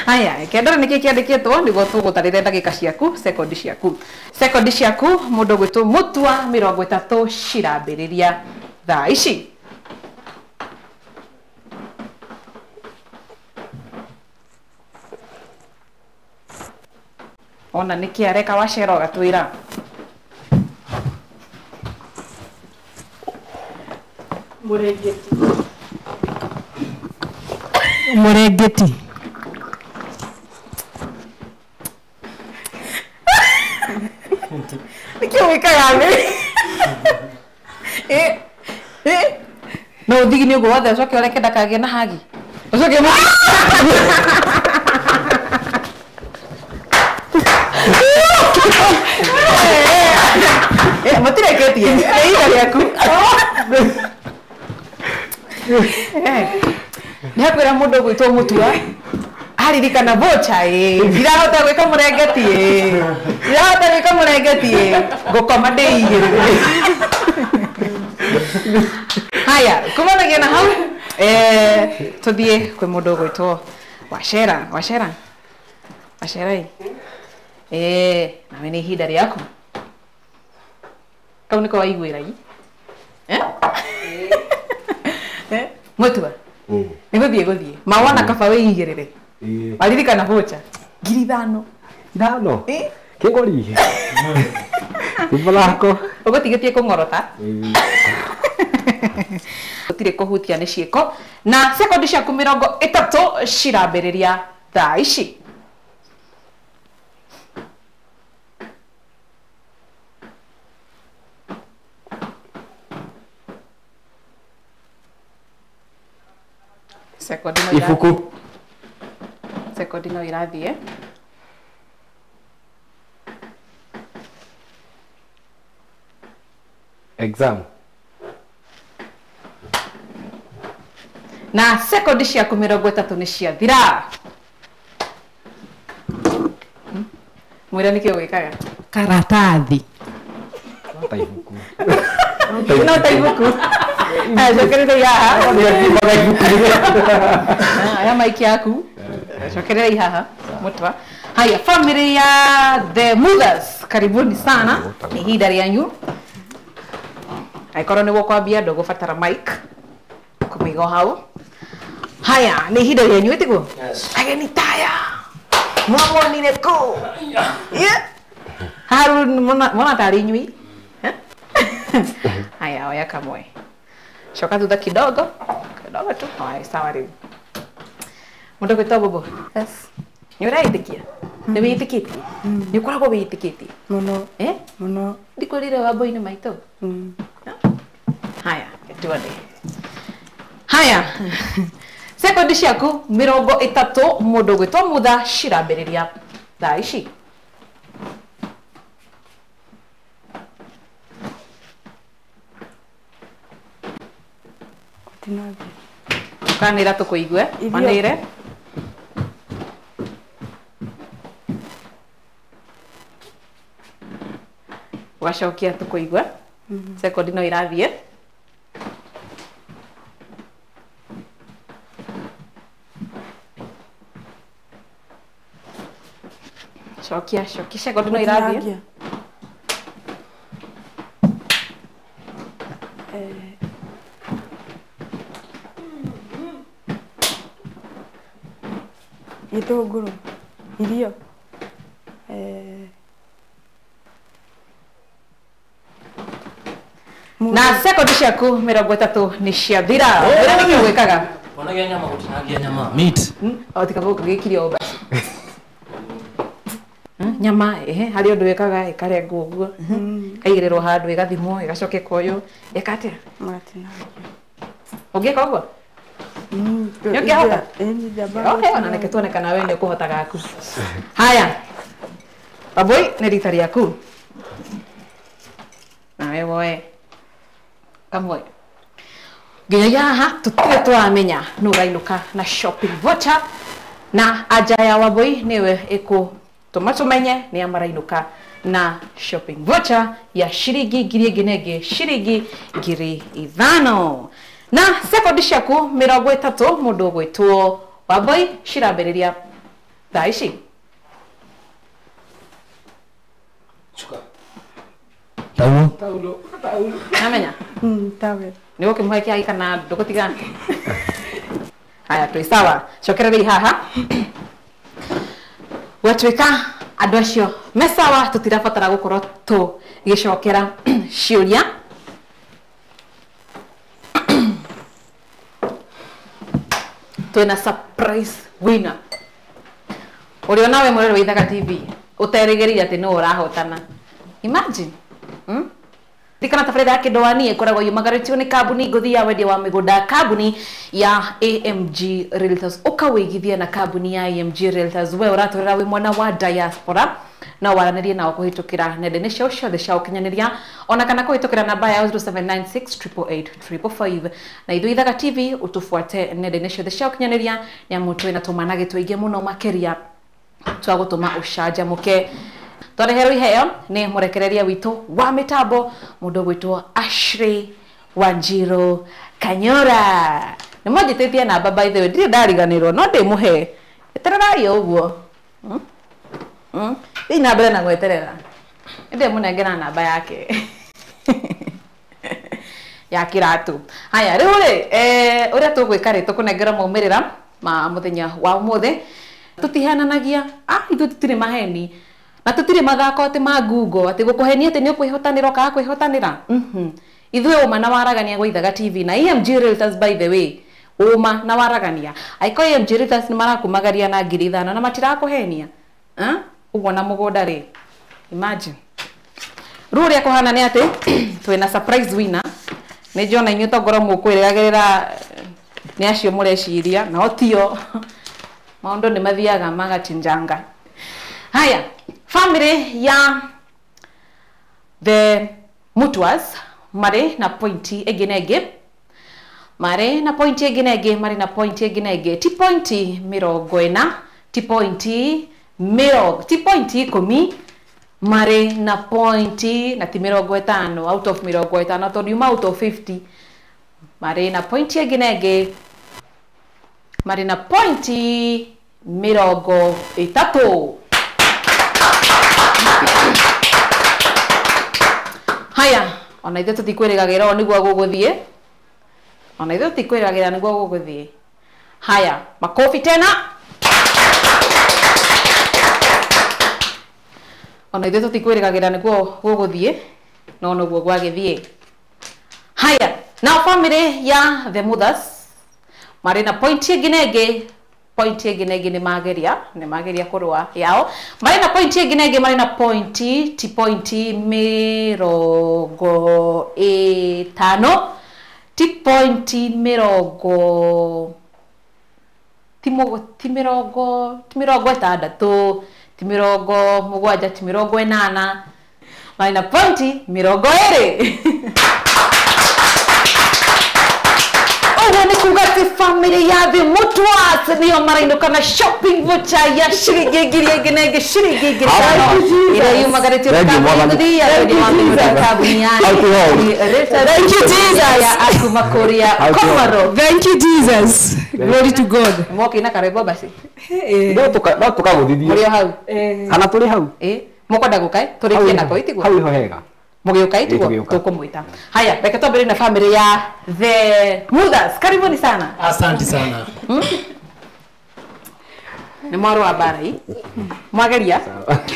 Haya, kĩandore nĩkĩ kĩandĩkĩtwo nĩguo tũgũtarĩre ndagĩka ciaku, sekondi ciaku. Sekondi ciaku mũndũ ũgwĩtwo Mutua 30 cirambĩrĩria thaa ici. Ona nĩkĩ areka Wacera ũgatwĩra. Mũrengeti. Mũrengeti. Nĩkĩ wĩkaga thĩ? No ũthigini ũguo wothe ũcoke ũreke ndakagĩe na hagi. Ũcoke mũtirekĩtie nĩ ihinda rĩaku. Nĩ hakwĩra mũndũ ũgwĩtwo Mutua aririkana vocha ĩ ndirahota gwĩka mũrengeti ĩ ndirahota gwĩka mũrengeti ĩ ngũkoma ndĩigĩrĩre. Haya, kumanagia na hau tũthiĩ kwĩ mũndũ ũgwĩtwo Wacera. Wacera, Wacera ĩ nawe nĩ ihinda rĩaku. Kau nĩko waiguĩra ĩ? Mutua nĩ gũthiĩ gũthiĩ mawona kaba wĩigĩrĩre. Waririkana vocha 5,000. 5? Kĩngori. Kĩmũthako. Ũgũtigĩtie kũng'orota. Gũtirĩ kũhutia nĩ ciĩko na sekondi ciaku 30 cirambĩrĩria thaa ici. Sekondi no Ibuku. Sekondi no irathiĩ. Exam. Na sekondi ciaku 30 nĩ ciathira. Mwĩra nĩkĩ ũgwĩkaga? Karatathi. No ta ibuku. No ta ibuku. Cokererai haha. Aya maiki yaku. Cokererai haha. Mutua. Haya, family ya the Muthas, karibuni sana. Nĩ ihinda rĩanyu. Angĩkorwo nĩguo kwambia ndũgũbatara mic kũmĩiga hau. Haya, nĩ ihinda rĩanyu ĩtiguo? Ageni taya mwamonire kũ? Haru mona tarĩ inyui. Haya, oya kamwe. Coka thutha kidogo kidogo tu. Haya, sawa rĩu. Mũndũ gwĩtwo Bobo. Yes. Nĩ ũreĩtĩkia? Nĩ wĩtĩkĩtie? Nĩ ũkoragwo wĩtĩkĩtie? Mũno. Mũno. Ndikwĩrire wambo-inĩ maitũ? Haya, tuone. Haya, sekondi ciaku 30 mundu gwitwo Mutha cirambĩrĩria thaa ici. Kanĩra tũkũigue manĩre. Ũgacokia tũkũigue. Sekondi no irathiĩ. Cokia, cokia, sekondi no irathiĩ. Gĩtũngũrũ, irio, na sekondi ciaku 30 nĩ ciathira. Wĩra nĩkĩ gwĩkaga? Wonagia nyama gũtinagia nyama. Meat. O tika gũkũ gĩkire o basi. Nyama ehe harĩ ũndũ wĩkaga ĩkarengwo ũguo. Ĩkaigĩrĩrwo handũ ĩgathimwo ĩgacoka ĩkoywo. Ĩka atĩa? Magatinagia. Ũngĩka ũguo? Nĩũngĩhota? Okay, ona reke tuone kana we nĩ ũkũhota gaku. Haya. Wambui nĩ rita rĩaku. Nawe woe kamwe. Nginyagia haha tũtirĩ tũramenya nũ ũrainũka na shopping voucher na anja ya Wambui nĩwe ĩkũtũma tũmenye nĩa marainũka na shopping voucher ya ciringi 1,000 na ĩngĩ ciringi 5,000. Na sekondi ciaku 30 mũndũ ũgwĩtwo Wambui cirambĩrĩria thaa ici. Cuka. Taulo. Taulo. Namenya? Tawel. Nĩ ũkĩmũhe kĩai kana ndũgũtiga? Haya, twĩ sawa. Cokererai haha. Gwatuĩka andũ acio me sawa, tũtirabatara gũkorwo tũgĩcokera ciũria. Twĩna surprise winner. Ũrĩa onawe mũrori wa Ithaga TV ũterĩgĩrĩire atĩ nĩwe ũrahotana. Imagine. Ririkana tabarĩra ya Kĩndũ Wanie ĩkoragwo yumagarĩtio nĩ kambuni ngũthi ya wendia wa mĩgũnda, kambuni ya AMG Realtors. Ũkawĩigithia na kambuni ya AMG Realtors. We ũratũrĩra wĩ mwana wa diaspora no waranĩrie nao kũhĩtũkĩra nenda-inĩ ciao ciothe cia ũkinyanĩria ona kana kũhĩtũkĩra namba yao 0796 888 555. Na ithuĩ Ithaga TV ũtũbuate nenda-inĩ ciothe cia ũkinyanĩria nĩ amu twĩna tũmanagĩ tũingĩ mũno makĩria twa gũtũma ũcanjamũke. Twareherwo iheo nĩ mũrekereria witũ wa mĩtambo mũndũ ũgwĩtwo Ashley Wanjiru Kanyora. Nĩ mwanjĩtĩtie namba by the way, ndirĩ ndariganĩrwo no ndĩmũhe. Etererai o ũguo. Thiĩ na mbere na gweterera. Nĩndĩmũnengera namba yake ya kĩratũ. Haya, rĩu rĩ, ũrĩa tũgwĩka rĩ, tũkũnengera maumĩrĩra ma mũthenya wa ũmũthĩ. Tũtihenanagia, ithuĩ tũtirĩ maheni. Na tũtirĩ mathako atĩ ma Google atĩ gũkũhenia atĩ nĩ ũkwĩhotanĩra ũkaga kwĩhotanĩra. Ithuĩ ũma na waragania gwa Ithaga TV na AMG Realtors by the way. Ũma na waragania. Angĩkorwo AMG Realtors nĩ marakumagaria na 5,000 na matirakũhenia. Ũguo na mũgũnda rĩ. Imagine. Rĩu ũrĩa kũhana nĩ atĩ twĩna surprise winner. Nĩ njona inyuĩ tongorwo mũkwĩrĩgagĩrĩra nĩ acio mũreciria no tio. Maũndũ nĩ mathiaga magachinjanga. Haya, family ya the Mutuas marĩ na pointi ĩngĩ na ĩngĩ. Marĩ na pointi ĩngĩ na ĩngĩ, marĩ na pointi ĩngĩ na ĩngĩ. Ti pointi 40, ti pointi 10, ti pointi 10, marĩ na pointi na ti 50 out of 50 tondũ yuma out of 50. Marĩ na pointi ĩngĩ na ĩngĩ, marĩ na pointi 30. Haya, ona ithuĩ tũtikwĩrĩgagĩra ũũ nĩguo gũgũthiĩ. Ona ithuĩ tũtikwĩrĩgagĩra nĩguo gũgũthiĩ. Haya, makofi tena. Ona ithuĩ tũtikwĩrĩgagĩra nĩguo gũgũthiĩ, no noguo gwagĩthiĩ. Haya, na family ya the Mothers marĩ na pointi ĩngĩ na ĩngĩ, pointi ĩngĩ na ĩngĩ nĩ mageria kũrũa yao. Marĩ na pointi ĩngĩ na ĩngĩ, marĩ na pointi ti pointi 50, ti Ti pointi mĩrongo ti mĩrongo ti 60 ti 70 ti 80 marĩ na pointi 20. Ũguo nĩ kuga atĩ family ya The Mutuas nĩo marainũka na shopping voucher ya ciringi 1000 na ĩngĩ ciringi 5000 ĩrĩa yumagarĩtio kambuni ya kambuni ya Thank you Jesus ya akuma kũrĩa Komoro. Thank you Jesus. Glory to God. Moki na karebo basi. No tukagũthithio. Mũrĩ o hau. Kana tũrĩ hau. Mũkwenda gũka tũrĩkie nako itiguo. Hau iho hega. Mũgĩũka itiguo tũkũmwĩta. Haya, reke twambĩrĩrie na family ya The Muthas. Karibuni sana. Asante sana. Nĩ mwarũ wa mbara ii. Mwageria?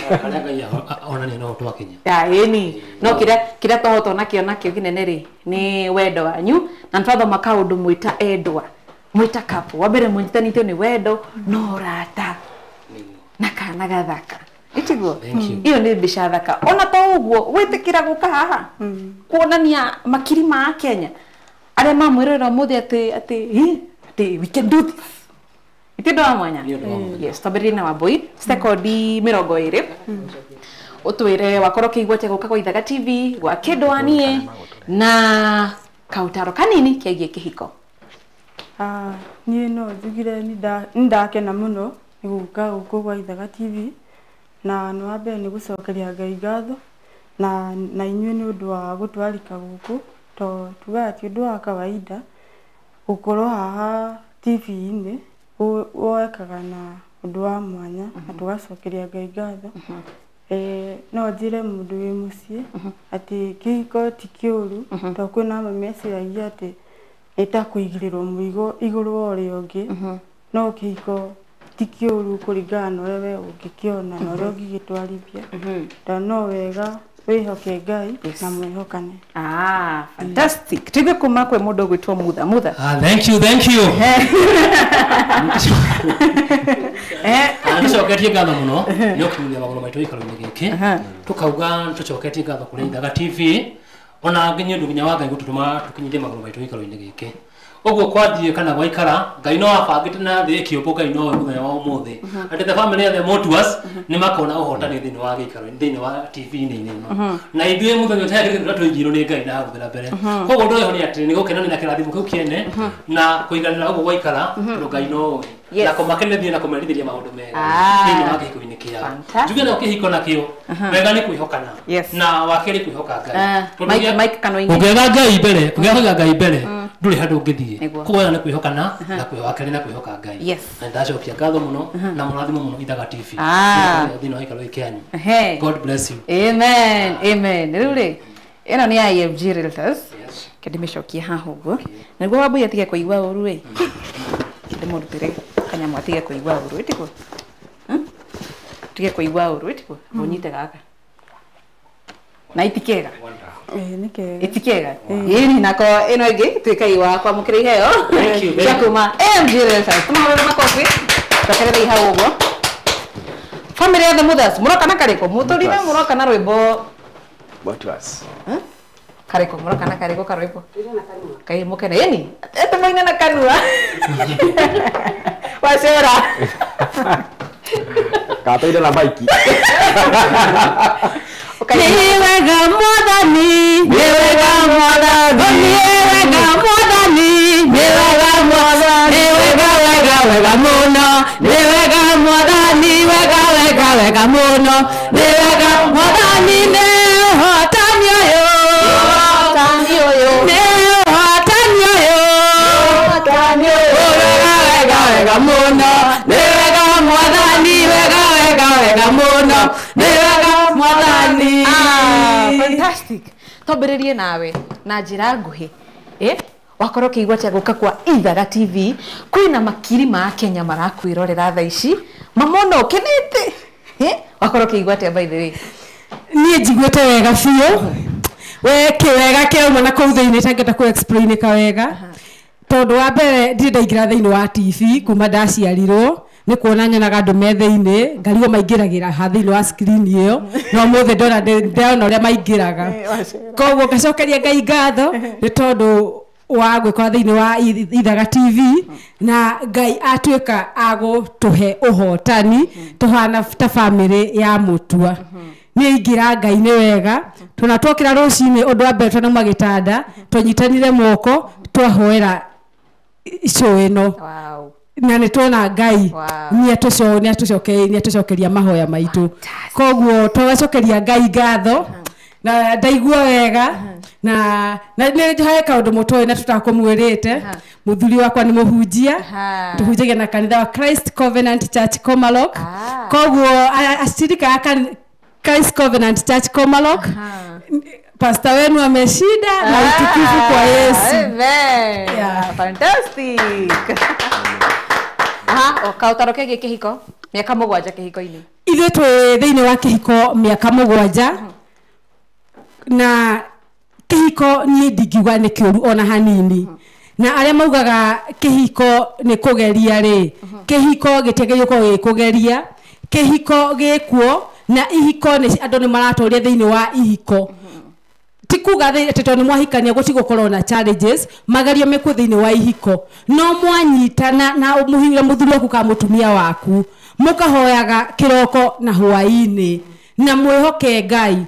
Harĩa Ngai onania no twakinya. Ĩni. No kĩrĩa twahota nakĩo nakĩo kĩnene rĩ nĩ wendo wanyu na nĩtwathoma kaũndũ mwĩta endwa. Mwĩta couple. Wa mbere mũnyitanĩtio nĩ wendo no ũrata. Na kana gathaka. Itiguo iyo nĩ mbica thaka ona to ũguo wĩtĩkĩra gũka haha kuonania makiri ma Kenya arĩa mamwĩrorera ũmũthĩ atĩ we can do this. Itindo wa mwanya. Yes, twambĩrĩrie na Wambui sekondi 20 ũtwĩre wakorwo ũkĩigua atĩa gũka gwa Ithaga TV gwa Kĩndũ wa Niĩ na kaũtaro kanini kegiĩ kĩhiko. Niĩ no njugire nĩ ndakena mũno nĩ gũka gũkũ gwa Ithaga TV na nĩ wa mbere nĩ gũcokeria Ngai ngatho na inyuĩ nĩ ũndũ wa gũtwarĩka gũkũ to tugaga ti ũndũ wa kawaida gũkorwo haha TV-inĩ woekaga na ũndũ wa mwanya na tũgacokeria Ngai ngatho. No njĩre mũndũ wĩ mũciĩ atĩ kĩhiko ti kĩũru to kwĩna amwe meciragia atĩ nĩ ta kũigĩrĩrwo mũrigo igũrũ wa ũrĩa ũngĩ no kĩhiko ti kĩũru kũringana na ũrĩa we ũngĩkĩona na ũrĩa ũngĩgĩtwarithia to no wega wĩhoke Ngai na mwĩhokane. Fantastic. Tuigue kuma kwĩ mũndũ ũgwĩtwo Mutha. Mutha. Thank you, thank you. Nĩcoketie ngatho mũno nĩ ũkinyia magũrũ maitũ gĩikaro-inĩ gĩkĩ tũkauga tũcoketie ngatho kũrĩ Ithaga TV ona nginya ũndũ nginya wa Ngai gũtũtũma tũkinyithie magũrũ maitũ gĩikaro-inĩ gĩkĩ. Ũguo kwathiĩ kana gwaikara Ngai no abangĩte na thĩ ĩkĩũmbwo Ngai nowe mũthenya wa ũmũthĩ atĩ the family ya The Mutuas nĩ makona ũhotani thĩinĩ wa gĩikaro thĩinĩ wa TV-inĩ ĩno na ithuĩ mũthenya ũtarĩ kĩndũ tũigirwo nĩ Ngai na hau na mbere. Koguo ũndũ ũyũ nĩ atĩ nĩ gũkenania na kĩrathimo kĩu kĩene na kũiganĩra ũguo gwaikara tondũ Ngai nowe na kũmakenethia na kũmerithĩria maũndũ mega thĩinĩ wa kĩhiko-inĩ kĩao. Njuge no kĩhiko nakĩo wega nĩ kwĩhokana na wa kerĩ kwĩhoka Ngai. Ũngĩaga Ngai mbere ũngĩaga Ngai mbere ndũrĩ handũ ũngĩthiĩ. Koguo wega nĩ kwĩhokana na wa kerĩ na kwĩhoka Ngai. Na ndacokia ngatho mũno na mũrathimo mũno Ithaga TV thĩinĩ wa gĩikaro gĩkĩ kĩanyu. God bless you. Amen. Amen. Rĩu rĩ ĩno nĩ IFG Realtors. Kĩndĩmĩcokie haha ũguo nĩguo Wambui atige kũigua ũru ĩ ndĩmũrutĩre kanyamũ atige kũigua ũru ĩtiguo atige kũigua ũru ĩtiguo ũnyite gaka na itikega itikega ĩni nako ĩno ĩngĩ tuĩkai wa kwamũkĩra iheo cia kuma AMG Realtors. Tũmahũrĩre makobi tũkererei hau ũguo. Family ya The Muthas mũroka na karĩkũ mũtũrire mũroka na rwĩmbo Mutuas karĩkũ mũroka na karĩkũ karwĩmbo kai mũkene ĩni ĩtũmaine na kanua wacera Katũire na maiki. Nĩ wega Mwathani, nĩ wega Mwathani, nĩ wega Mwathani, nĩ wega Mwathani, nĩ wega wega wega mũno, nĩ wega Mwathani, wega wega wega mũno, nĩ wega Mwathani, nĩ ũhotani ũyũ, nĩ ũhotani ũyũ, wega wega wega mũno, nĩ wega Mwathani, wega wega wega mũno, nĩ wega Mwathani. Fantastic. Twambĩrĩrie nawe na njĩra nguhĩ wakorwo ũkĩigua atĩa gũka kwa Ithaga TV kwĩna makiri ma Kenya marakwĩrorera thaa ici mamona ũkenete wakorwo ũkĩigua atĩa by the way? Niĩ njiguĩte wega biũ we kĩwega kĩauma na kũu thĩinĩ itangĩenda kũ explain ka wega tondũ wa mbere ndirĩ ndaingĩra thĩinĩ wa TV kuma ndaciarirwo nĩ kuona nyonaga andũ me thĩinĩ ngarigwo maingĩragĩra ha thĩinĩ wa screen ĩyo no ũmũthĩ ndona ndĩrona ũrĩa maingĩraga koguo ngacokeria Ngai ngatho nĩ tondũ wa gwĩkora thĩinĩ wa Ithaga TV na Ngai atuĩka agũtũhe ũhotani tũhana ta bamĩrĩ ya Mutua. Niĩ ingĩra Ngai nĩ wega tona twokĩra rũcinĩ ũndũ wa mbere twanauma gĩtanda twanyitanire moko twahoera show ĩno. Na nĩ tuona Ngai nĩ atũcokeria mahoya maitũ. Koguo twacokeria Ngai ngatho na ndaigua wega na nĩ hae kaũndũ mũtoĩ na tũtakũmwĩrĩte. Mũthuri wakwa nĩ mũhunjia, tũhunjagia na kanitha wa Christ Covenant Church Komalok. Koguo acirika a Christ Covenant Church Komalok, pastor wenu ameshinda na utukufu kwa Yesu. Amen. Yeah. Fantastic. Aha, kaũtaro kegiĩ kĩhiko, mĩaka 7 kĩhiko-inĩ. Ithuĩ twĩ thĩinĩ wa kĩhiko mĩaka 7 na kĩhiko niĩ ndingiuga nĩ kĩũru ona hanini. Na arĩa maugaga kĩhiko nĩ kũgeria rĩ, kĩhiko gĩtiagĩrĩirwo gũkorwo gĩ kũgeria, kĩhiko gĩkuo na ihiko nĩ andũ nĩ maratũria thĩinĩ wa ihiko. Ti kuga atĩ tondũ nĩ mwahikania gũtigũkorwo na challenges, magerio mekuo thĩinĩ wa ihiko. No mwanyitana na mũthuri waku kana mũtumia waku, mũkahoyaga kĩroko na hwaĩ-inĩ na mwĩhoke Ngai.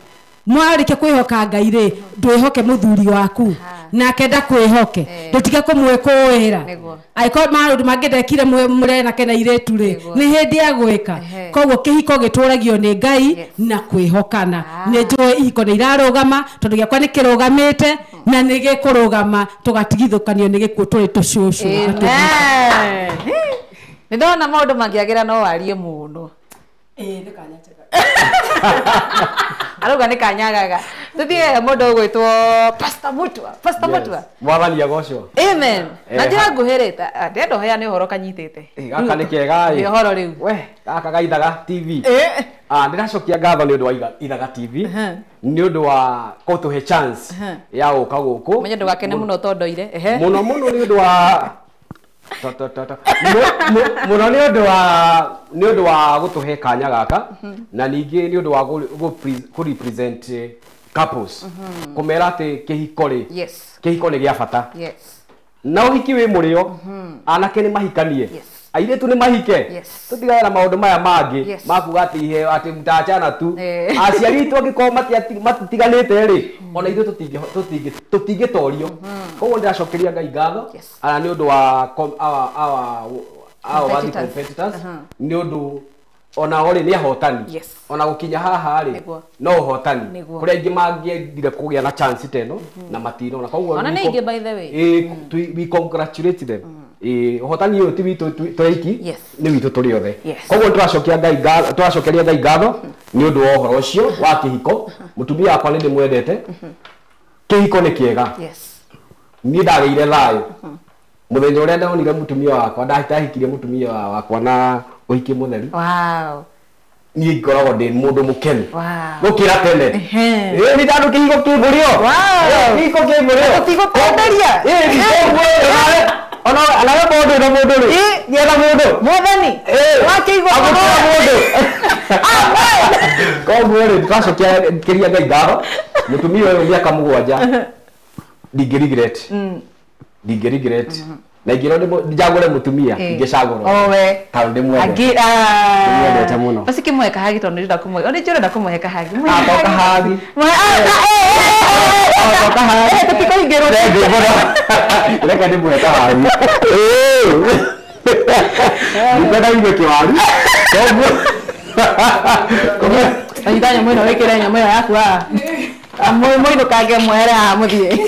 Mwarĩkia kwĩhoka Ngai rĩ, ndwĩhoke mũthuri waku nake ndakwĩhoke, ndũtige kũmwĩkũĩra. Angĩkorwo maũndũ mangĩ ndekire mũrenake na irĩtu rĩ, nĩ hĩndĩ ya gwĩka. Koguo kĩhiko gĩtũragio nĩ Ngai na kwĩhokana. Nĩ njũĩ ihiko nĩ irarũgama tondũ gĩakwa nĩ kĩrũgamĩte na nĩ gĩkũrũgama tũgatigithũkanio nĩ gĩkuũ tũrĩ tũcũcũ. Nĩ ndona maũndũ mangĩagĩra no warie mũno. Nĩ kanyanjaga. Arauga nĩ kanyagaga. Tuthiĩ mũndũ ũgwĩtwo Pastor Mutua. Pastor Mutua. Mwathani agocwo. Amen. Na njĩra nguhĩrĩte, ndĩrenda ũheane ũhoro kanyitĩte. Gaka nĩ kega ĩ. Nĩ ũhoro rĩu. We, gaka ga Ithaga TV. Ndĩracokia ngatho nĩ ũndũ wa Ithaga TV. Nĩ ũndũ wa gũtũhe chance ya gũka gũkũ. Menye ndũgakene mũno tondoire. Mũno mũno nĩ ũndũ wa mũno nĩ ũndũ wa gũtũhe kanya gaka na ningĩ nĩ ũndũ wa kũ represent couples, kũmera atĩ kĩhiko rĩ, kĩhiko nĩ gĩa bata. Na ũhiki wĩ mũrĩo, anake nĩ mahikanie, airĩtu nĩ mahike, tũtigane na maũndũ maya mangĩ makuga atĩ iheo atĩ mtaachana tu. Aciari aitũ angĩkorwo matitiganĩte rĩ, ona ithuĩ tũtingĩtorio. Koguo ndĩracokeria Ngai ngatho ana nĩ ũndũ wa our competitors, nĩ ũndũ ona o rĩ nĩ ahotani. Ona gũkinya haha rĩ no ũhotani, kũrĩa aingĩ mangĩendire kũgĩa na chance ta ĩno na matinona. Koguo ona nĩ aingĩ, by the way, we congratulate them. Ũhotani ũyũ ti witũ tũrĩ aiki, nĩ witũ tũrĩ othe. Koguo tũracokeria Ngai ngatho nĩ ũndũ wa ũhoro ũcio wa kĩhiko. Mũtumia wakwa nĩ ndĩmwendete, kĩhiko nĩ kĩega. Niĩ ndagĩire thayũ mũthenya ũrĩa ndonire mũtumia wakwa, ndahikirie mũtumia wakwa na ũhiki mũtheru. Niĩ ngoragwo ndĩ mũndũ mũkenu gũkĩra tene. Nĩ tondũ kĩhiko kĩ mũrĩo, kĩhiko kĩ mũrĩo, tũtigũkwenderia. Ona anawe mũndũ na mũndũ rĩ, nĩetha mũndũ mwathani wakĩigua agũkĩra mũndũ. Koguo rĩ, tũracokeria Ngai ngatho. Mũtumia ũyũ mĩaka 7 ndingĩ regret na ingĩrwo njagũre mũtumia ingĩcagũra owe tondũ ndĩmwendete mũno. Basi kĩmũhe kahagi tondũ nĩndĩrenda kũmũhe, o nĩnjũĩ kũmũhe kahagi. To kahagi. To kahagi. Tũtikũhingĩrwo. Reke ndĩmũhe kahagi. Ndikwenda igue kĩwaru. Koguo anyita nyamũ ĩno wĩkĩre nyamũ ĩyo yaku haha. Mũinũkange mwehere haha mũthiĩ.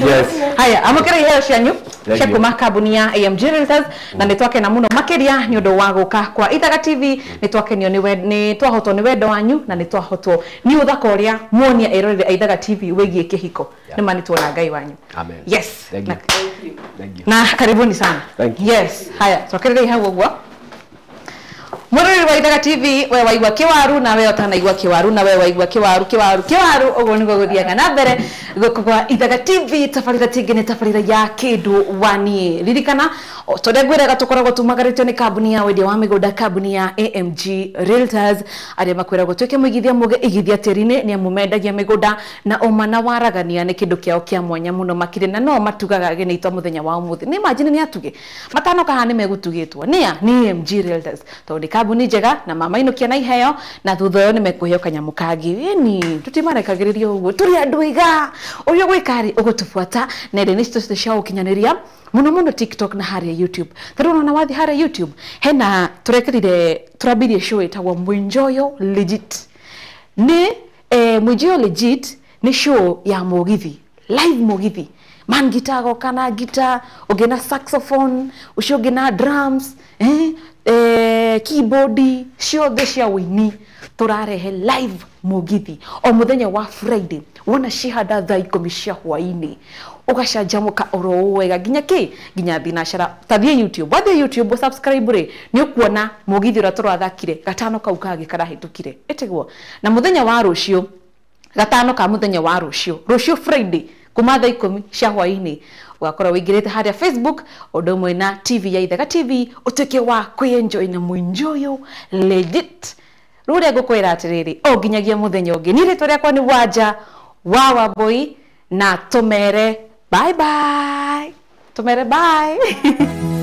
Yes. Haya, amũkĩra iheo cianyu cia kuma kambuni ya AMG Realtors na nĩ twakena mũno makĩria nĩ ũndũ wa gũka kwa Ithaga TV. Nĩ twakenio nĩ twahotwo nĩ wendo wanyu na nĩ twahotwo nĩ ũthaka ũrĩa muonia eroreri a Ithaga TV wĩgiĩ kĩhiko. Nĩ ma nĩ tuona Ngai wanyu. Amen. Yes. Thank you. Thank you. Na karibuni sana. Thank you. Yes. Haya, twakererai hau ũguo. Mũrũrĩ wa Ithaga TV, we waigua kĩwaru na we ũtanaigua kĩwaru na we waigua kĩwaru kĩwaru kĩwaru, ũguo nĩguo gũthiaga na mbere gũkũ gwa Ithaga TV. Tabarĩra tingĩ nĩ tabarĩra ya kĩndũ waniĩ. Ririkana o ta ũrĩa ngwĩraga, tũkoragwo tumagarĩtio nĩ kambuni ya wendia wa mĩgũnda, kambuni ya AMG Realtors, arĩa makwĩragwo tuĩke mũigithia mũge igithia tĩri-inĩ, nĩ amu mendagia mĩgũnda na ũma na waragania nĩ kĩndũ kĩao kĩa mwanya mũno makĩria, na no matugaga ageni aitũ a mũthenya wa ũmũthĩ. Nĩ imagine nĩ atuge matanoka haha nĩ megũtugĩtwo nĩa nĩ AMG Realtors, tondũ nĩ kambuni njega na mamainũkia na iheo, na thutha ũyũ nĩ mekũheo kanyamũ kangĩ. Ĩni tũtimarekagĩrĩria ũguo, tũrĩ andũ aiga ũrĩa ũgwĩka rĩ ũgũtũbuata nenda-inĩ citũ ciothe cia ũkinyanĩria, mũno mũno TikTok na harĩa YouTube. Tarĩu ũrona wathiĩ harĩa YouTube hena tũrekĩrire, tũrambirie show ĩtagwo Mwinjoyo Legit. Nĩ Mwinjoyo Legit nĩ show ya mũgithi live, mũgithi man gita agoka na gita, ũngĩ na saxophone, ũcio ũngĩ na drums, keyboard ciothe cia wĩini. Tũrarehe live mũgithi o mũthenya wa Friday, wona cihanda thaa 10 cia hwainĩ, ũgacanjamũka oro ũũ wega nginya kĩ nginya thinacara. Tathiĩ YouTube, wathiĩ YouTube subscribe rĩ, nĩ ũkuona mũgithi ũrĩa tũrathakire gatano kau kangĩ karahĩtũkire ĩtiguo. Na mũthenya wa rũciũ, gatano ka mũthenya wa rũciũ, rũciũ Friday, kuma thaa 10 cia hwainĩ, ũgakorwo wĩingĩrĩte harĩa Facebook ũndũ ũmwe na TV ya Ithaga TV, ũtuĩke wa kwĩenjoy na Mwinjoyo Legit. Rĩu ũrĩa ngũkwĩra atĩrĩrĩ, o nginyagia mũthenya ũngĩ, niĩ rĩtwa rĩakwa nĩ Wanja wa Wambui, na tũmere bye bye, tũmere bye.